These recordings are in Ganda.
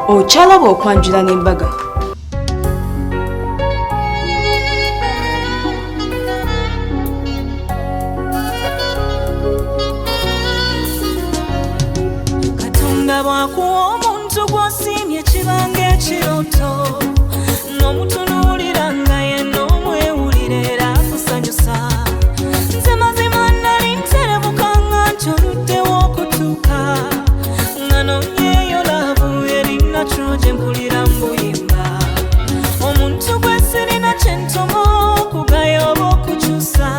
Okyalaba okwanjula n'embaga. Katonda bw'akuwa omuntu gw'osiimye kibanga ekirooto n'omutunuulira nga yenna omwewulira era akusanyusa. Nze mazima nali nterebuka nga nkyoluddewo okutuuka nga noonyeeyo love eri nakyo gye mpulira mbuyimba omuntu gwe sirina kye ntoma okugaya oba okukyusa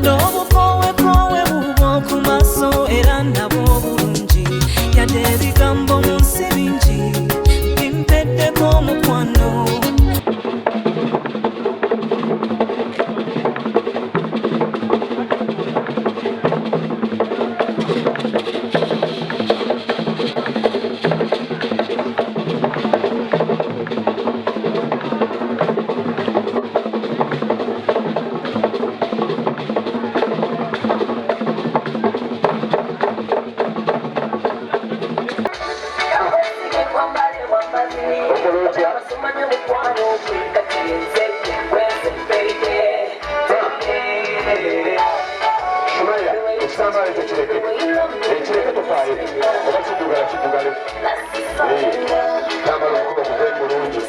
n'obukowekoowe bubwo ku maaso era nabwo obulungi yadde ebigambo mu nsi bingi bimpeddeko omukwano. Shumaya, ekitambaala ekyo kireke, ekireke tofaayo, oba kiddugala kiddugale. Tambala omukono guve bulungi.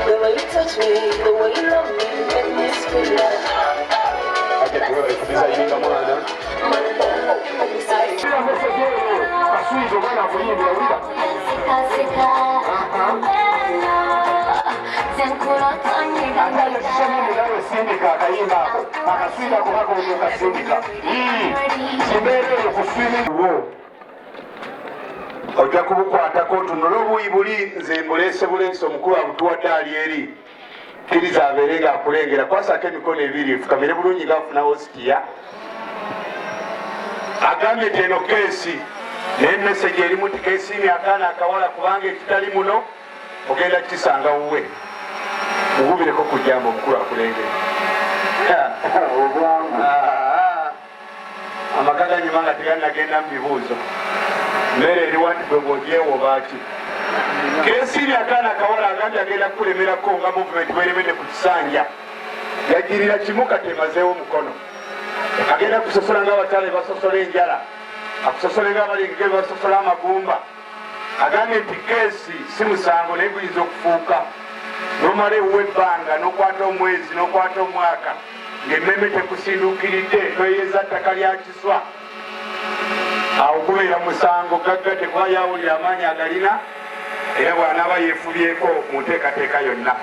The way you touch me, the way you love me, make me scream. Ajja tuwebale kudizayininga mwana. Kasuiza omwana akuyimbira wulira. Ate ekisomye nawe sindika akayimba ako akaswida ako kakonya okasindika kimbeera eyo ku swimming wo ojja kubukwatako otunule obuuyi buli nze mbuleese buleese omukulu abutuwadde ali eri kkiriza abeere ng'akulengera kwasako emikono ebiri fukamire bulungi ng'afunawo sitiya agambye nti eno keesi naye message erimu nti kesiimye akaana akawala kubanga ekitali muno ogenda kukisanga wuwe mugubireko ku jambo omukulu akulengera. Obwangu. Amaka ganyuma nga tegannagenda mu bibuuzo mmere eriwa nti gwe bw'ogyewa obaaki kesiimye akaana akawala agambye agenda kukulemerako nga movement bweremedde ku kisanja yagirira kimu kati emazeewo omukono agenda kusosola nga abakyala bebasosola enjala akusosole nga abalengege bebasosola amagumba agambye nti keesi si musango naye guyinza okufuuka nomala ewuwa ebbanga n'okwata omwezi n'okwata omwaka ng'emmeme tekusinduukiridde toyeza ttaka lya kiswa awo gubeera musango gaggadde kuba yawulira amaanyi agalina era bw'anaaba yeefubyeko mu nteekateeka yonna.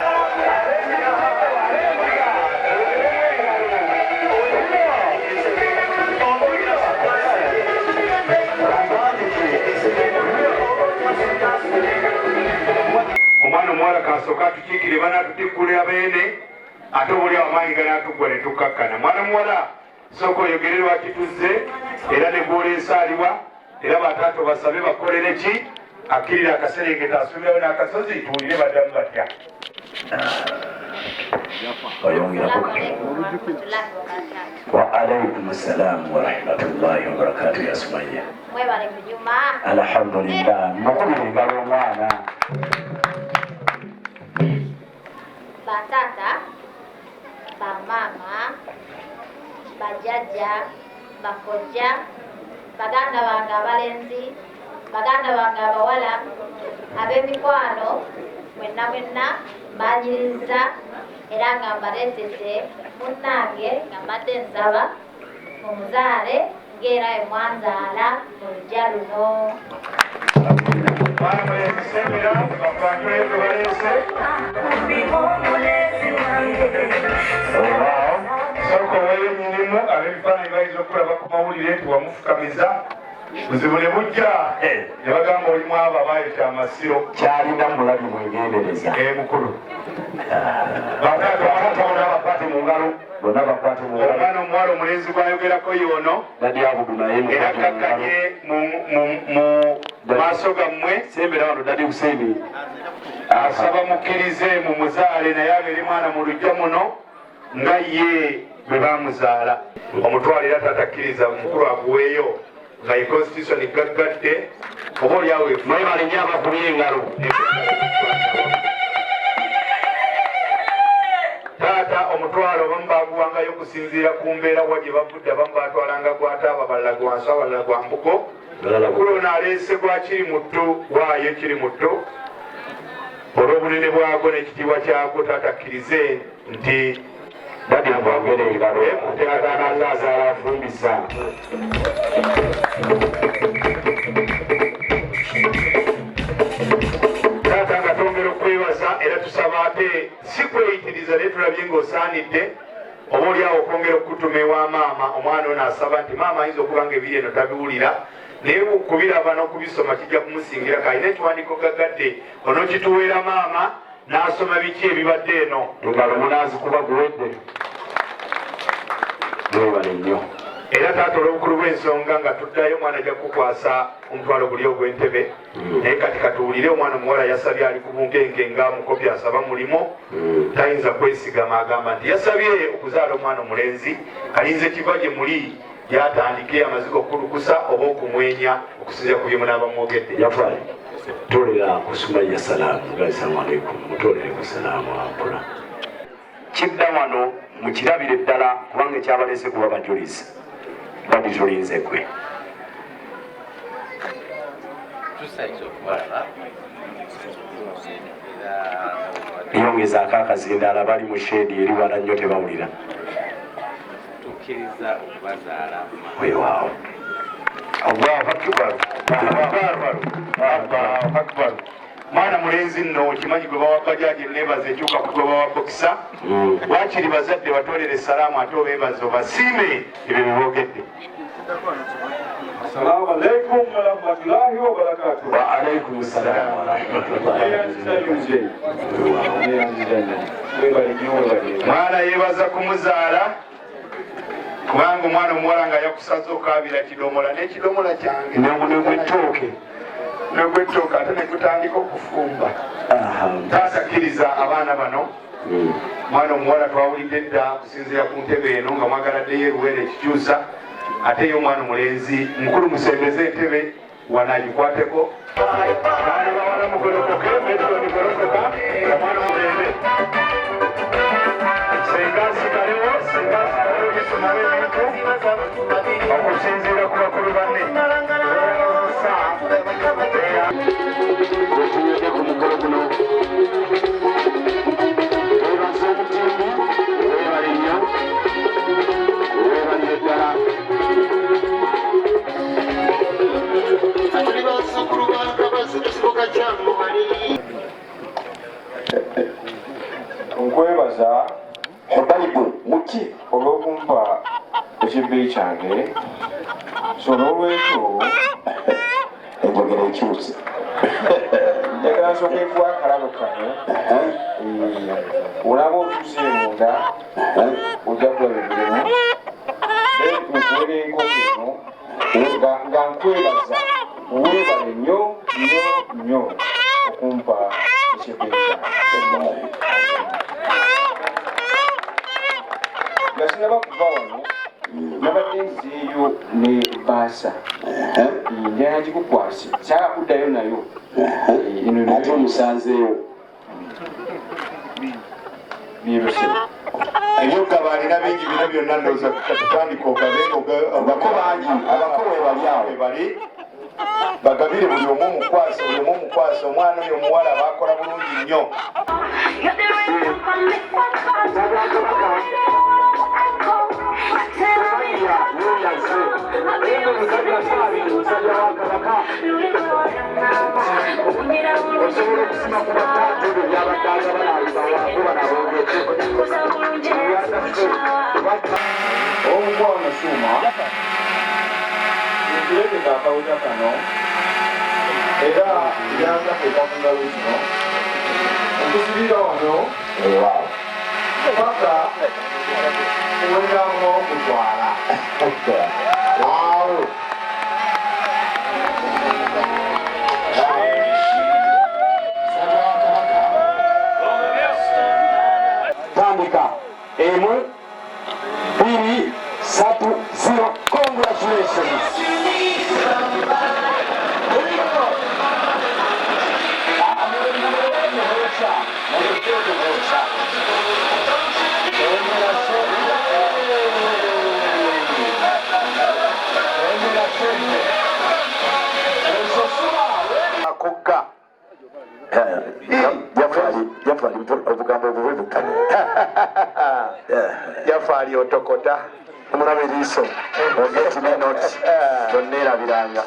Omwana omuwala kasooka atukiikire banaatutikkulira beene ate obuli awo amaanyi ganaatuggwa ne tukkakkana. Mwana muwala sooka oyogere lwaki tuzze era ne gwoleese aliwa era bataata obasabe bakolere ki akkirira akaserengeta asuubirawo n'akasozi tuwulire baddamu batya. Oyongerako wa alaikum salaamu warahmatullahi wabarakatu. Ya Sumaya, Mwebale kunyuma. Alhamdulillah, mukubira engalo omwana. Bataata, bamaama, bajjajja, bakojja, baganda bange abalenzi, baganda bange abawala, ab'emikwano mwenna mwenna mbanjiriza era nga mbaleetedde munnange nga mbadde nsaba mumuzaale ng'era emwanzaala mu luggya luno. Mwana mulenzi sembera bakwatule gwe baleese. Olwaawo sooka oweeyo nnyinimu ab'ebifaananyi bayinza okulaba ku mawulire nti wamufukamiza buzibu ne bujja ne bagamba oli mu abo abaayokya amasiro. Kyalina mulabi mwegendereza. Mukulu bataata bonna bakwate mu ngalo, bonna bakwate mu ngalo. Omwana omuwala omulenzi gw'ayogerako y'ono. Daddy Abudu naye era mukwate mu ngalo. Kakkanye mu maaso gammwe. Sembera wano, Daddy Hussein. Asaba mukkirize mu muzaale naye abeere mwana mu luggya muno nga ye bwe bamuzaala omutwalo era tatakkiriza omukulu aguweeyo nga ye constitution gaggadde. Oba oliawo Mwebale nnyo abakubye engalo. Taata, omutwalo abamu baguwangayo okusinziira ku mbeera wa gye bavudde. Abamu batwalanga gwataaba, abalala gwanso, abalala gwa mbugo. Mukulu ono aleese gwa kiri mutto, waayo kiri mutto olw'obunene bwagwo n'ekitiibwa kyagwo. Taata, akkirize nti Daddy, mwongere engalo. Muteekateeka azaala afumbisa. Taata, nga twongera okwebaza era tusaba, ate si kweyitiriza, naye tulabye ng'osaanidde oba oliawo okwongera okukutuma ewa maama. Omwana ono asaba nti maama ayinza okuba nga ebiri eno tabiwulira, naye kubiraba n'okubisoma kijja kumusingira. Kalina ekiwandiiko gagadde onookituweera maama n'asoma biki ebibadde eno. Engalo munaazikuba guwedde. Mwebale nnyo. Era taata, olw'obukulu bw'ensonga, nga tuddayo, omwana ajja kukukwasa omutwalo guli ogw'entebe, naye kati katuwulire omwana omuwala yasabye. Ali ku bunkenke nga mukopi asaba mulimu, tayinza kwesigama. Agamba nti yasabye okuzaala omwana omulenzi, alinze kiva gye muli yatandike amaziga okukulukusa oba okumwenya okusinzira ku bye munaaba mwogedde. Jafari, tolera ku Sumaya salaamu. Assalamu alaikum. Mutolere ku salaamu ampula. Kidda wano mukirabire ddala, kubanga ekyabaleese kuba bajulizi. Daddy, tulinze gwe. Tusanyusa okubalaba era. Yongezaako akazindaala, bali mu shade eri wala nnyo, tebawulira. Tukkiriza okubazaala. Weewaawo. Allahu akbar, Allahu akbar, Allahu akbar! Mwana mulenzi nno okimanyi gwe bawa bajaji nebaza ekyuka ku gwe bawa bokisa. Wakiri bazadde batolere esalaamu, ate obeebaza, obasiime ebyo bibogedde. Assalamu alaikum warahmatullahi wabarakatuh. Wa alaikum salam warahmatullahi. Neyanziza nnyo muzeeyi. Neyanziza nnyo. Webale nnyo, webale. Mwana yeebaza kumuzaala, kubanga omwana omuwala nga yakusaze okaabira kidomola n'ekidomola kyange. Negwetooke. Negwetooke, ate negutandika okufumba. Taata, kkiriza abaana bano. Mwana omuwala twawulidde dda kusinziira ku ntebe eno nga mwagala ddeyo eruweera ekikyusa, ate ye omwana omulenzi mukulu musembeze entebe wano agikwateko. Baana bawala, mugolokoke. Metoni, golokoka. Omwana omulenzi, senga asigalewo, senga asigalewo, bisomawo ebintu okusinziira ku bakulu banne. Wetuwedde ku mukolo guno. Weebaza omutimbi, weebale nnyo, weebalire ddala. Tuli bazzukulu ba Nkabazi, tusibuka kyangu wali. Nkwebaza Bayibuli muki olw'okumpa ekibbeeyi kyange, so n'olwekyo enjogera ekyuse. Njagala nsooke nkuwa akalabo kano. Olaba otuuse munda, ojja kulaba emirimu. Then nkuwera enkoko eno nga nkwebaza, weebale nnyo nnyo nnyo okumpa ekibbeeyi kyange. Nga sinaba kuva wano, nabadde nzizeeyo ne baasa, njagala gikukwase, saagala kuddayo nayo. Eno ate omusanzeewo. Byeruse. Ebyokugaba alina bingi. Bino byonna ndowooza katutandika ogabe. Abako bangi, abako webali awo. Bali bagabire buli omu omukwasa, buli omu omukwasa. Omwana oyo omuwala bakola bulungi nnyo. You're the reason for me. Obwakabaka Sumaya yeeyaze musajja Saabiri, musajja wa Kabaka. Osobola okusima ku bataata ebyo byabadde agabana, abibawaako bano aboogedde. Omukwano Suuma, nkuleetedde akaweta kano, era yangateeka ku ngalo zino nkusibira wano paka wendamu okutwala. Awo. Musajja wa Kabaka, tandika. Emu, bbiri, satu, zero. Congratulations. gwokya mulekere gwokya akogga Jafari obugambo obuwe bukane Jafari otokota omulaba eriiso ogeti ne noti tonneerabiranga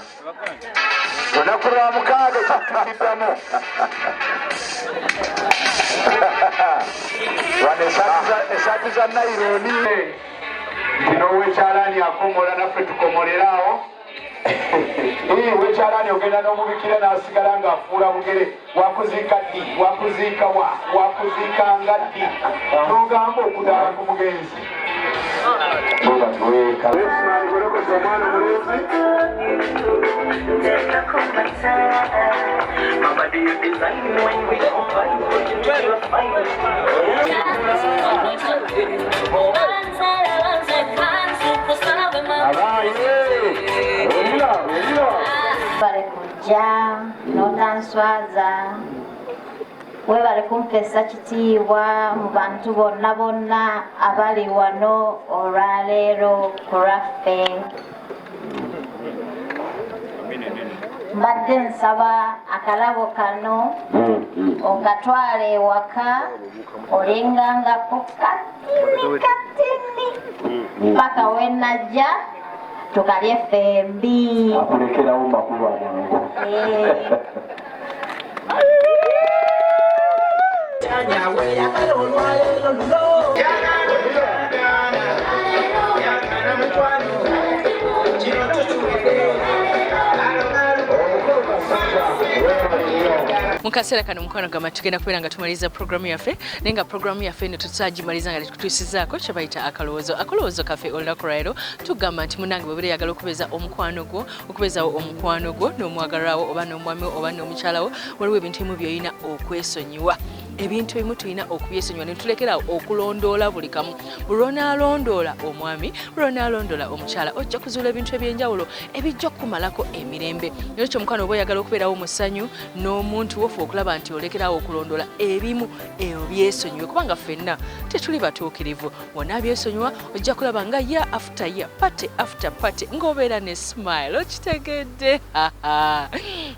lunaku lwa mukaaga kituukiddamu wano esaati za naironi nti n'owekyalaani akomola naffe tukomoleraawo wekyalaani ogenda n'omubikira n'asigala ng'afuula bugere wakuziika ddi wakuziika wa wakuziika nga ddi n'ogamba okudaala ku mugenzi omwana omulenzi Webale kujja n'otanswaza, webale kumpeesa kitiibwa mu bantu bonna bonna abali wano olwaleero ku lwaffe. Mbadde nsaba akalabo kano okatwale ewaka olengangako katini katini paka we najja tukalye ffembi. Akulekerawo makulu amangu. Mu kaseera kano mukwano gamba tugenda kubeera nga tumaliriza programu yaffe, naye nga programu yaffe eno tutagimaliza nga tetutuusizaako kye bayita akalowoozo. Akalowoozo kaffe olunaku lwaleero tugamba nti munnange bwe beera okubeeza omukwano gwo, okubeezawo omukwano gwo n'omwagalwawo oba n'omwami wo oba n'omukyala wo, waliwo ebintu ebimu by'olina okwesonyiwa. Ebintu ebimu tulina okubyesonyiwa ne tulekera okulondoola buli kamu. Buli lw'onaalondoola omwami, buli lw'onaalondoola omukyala, ojja kuzuula ebintu eby'enjawulo ebijja okukumalako emirembe. Nolwekyo mukwano oba oyagala okubeerawo mu ssanyu n'omuntu wo, fuba okulaba nti olekerawo okulondoola ebimu obyesonyiwe, kubanga ffenna tetuli batuukirivu. Bw'onaabyesonyiwa ojja kulaba nga year after year, party after party, ng'obeera ne smile. Okitegedde?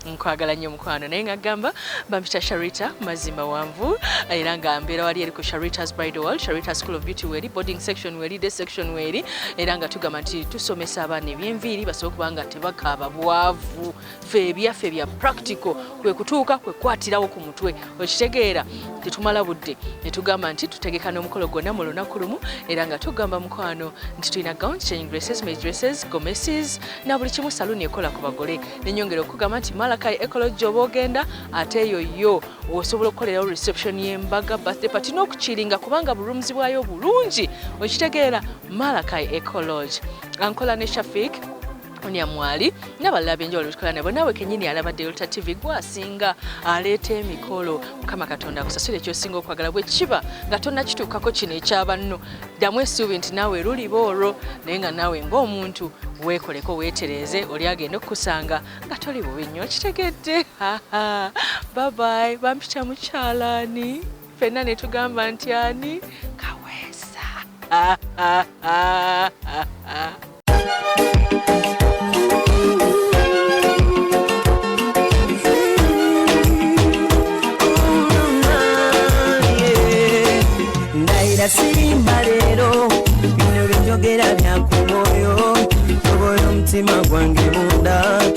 Nkwagala nnyo mukwano, naye nga gamba bampita Sharita Mazima Wanvu, era nga mbeera wali eri ku Sharita's Bridal World, Sharita School of Beauty weri, boarding section weri, day section weri, era nga tugamba nti tusomesa abaana ebyenviiri basobole okuba nga tebakaaba bwavu. Ffe ebyaffe bya practical, kwe kutuuka kwe kukwatirawo ku mutwe, okitegeera? Tetumala budde ne tugamba nti tutegeka n'omukolo gwonna mu lunaku lumu, era nga tugamba mukwano nti tulina gowns, changing dresses, maid dresses, gomeses na buli kimu. Saluni ekola ku bagole. Nenyongera okugamba nti Malakai Ecology oba ogenda ate eyo yo osobola okukolerawo reception y'embaga, birthday party n'okukiringa, kubanga bulungi bwayo bulungi, okitegeera? Malakai Ecology ankola ne Shafik Onyamwali n'abalala ab'enjawulo tukola nabo. Naawe kennyini alaba Delta TV gwasinga aleeta emikolo. Mukama Katonda akusasule ekyosinga okwagala. Bwe kiba nga tonnakituukako kino ekyabanno, ddamu essuubi nti naawe luliba olwo, naye nga naawe ng'omuntu weekoleko, weetereeze, oli agenda okukusanga nga toli bubi nnyo. Okitegedde? Babayi, bampita mukyalaani, ffenna ne tugamba nti ani Kaweesa. Ndayira sirimba leero, bino byenjogera bya ku mwoyo, tobola omutima gwange munda.